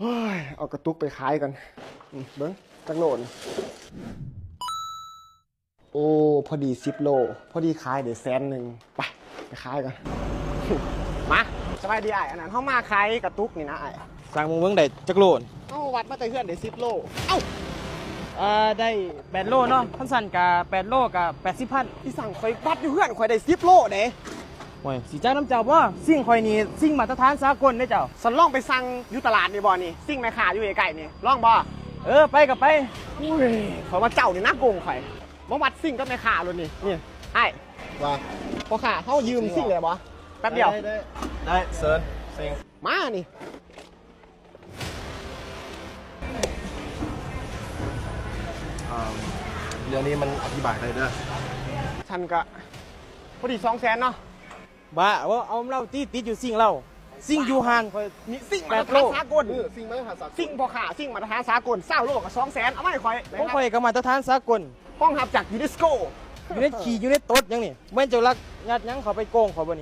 ໂອ້ຍ ເອົາກະຕຸກໄປຂາຍກ່ອນ. ອືມ ເບິ່ງ ຈັກໂລນີ້? ໂອ້ ພໍດີສິບໂລ ພໍດີຂາຍໄດ້ແສນໜຶ່ງ. ໄປ ໄປຂາຍກ່ອນ. ມາ ສະບາຍດີອ້າຍ. ອັນນັ້ນ ເຮົາມາຂາຍກະຕຸກນີ້ນະອ້າຍ. ຊ່າງມຶງເບິ່ງໄດ້ຈັກໂລ? ເຮົາວັດມາແຕ່ເຮືອນໄດ້ສິບໂລ. ເອົ້າ ເອີ ໄດ້ແປດໂລເນາະ. ຄັນຊັ້ນກະແປດໂລກະແປດສິບພັນ. ອີ່ສັງ ຂ້ອຍວັດຢູ່ເຮືອນຂ້ອຍໄດ້ສິບໂລເດ້. ໂອ້ຍ ຊິຈັກນຳເຈົ້າບໍ່? ຊິ້ງຂ້ອຍນີ້ຊິ້ງມາດຕະຖານສາກົນເດ້ເຈົ້າ. ຊັ້ນລອງໄປສັ່ງຢູ່ຕະຫຼາດນີ້ບໍ່ນີ້? ຊິ້ງແມ່ຄ້າຢູ່ໃກ້ໆນີ້ ລອງບໍ່? ເອີ ໄປກໍໄປ. ໂອ້ຍ ຂ້ອຍວ່າເຈົ້ານີ້ນະໂກງຂ້ອຍ. ມາວັດຊິ້ງກັບແມ່ຄ້າໂລດນີ້. ນີ້ ອ້າຍ ວ່າ ພໍ່ຄ້າ ເຮົາຢືມຊິ້ງໄດ້ບໍ່? ແປັບດຽວ. ໄດ້ ໄດ້ ໄດ້ ເຊີນຊິ້ງ. ມານີ້ ອ່າ ເລື່ອງນີ້ມັນອະທິບາຍໄດ້ເດີ. ຊັ້ນກະພໍດີສອງແສນເນາະ. ບ້າ ເວົ້າ ເອົານຳລາວຕິ ຕິດຢູ່ຊິ້ງລາວ. ຊິ້ງຢູ່ຮ້ານຂ້ອຍ ນີ້ຊິ້ງມາດຕະຖານສາກົນ. ເອີ ຊິ້ງມາດຕະຖານສາກົນ. ຊິ້ງພໍ່ຄ້າ ຊິ້ງມາດຕະຖານສາກົນ ຊາວໂລກະສອງແສນ. ເອົາມາໃຫ້ຂ້ອຍ. ຂອງຂ້ອຍກະມາດຕະຖານສາກົນ. ຮອງຮັບຈາກຢູເນສໂກ. ຢູ່ໃນຂີ້ຢູ່ໃນຕົດຫຍັງນີ້? ແມ່ນເຈົ້າລັກຍັດຫຍັງເຂົ້າໄປໂກງຂ້ອຍບໍ່ນີ້?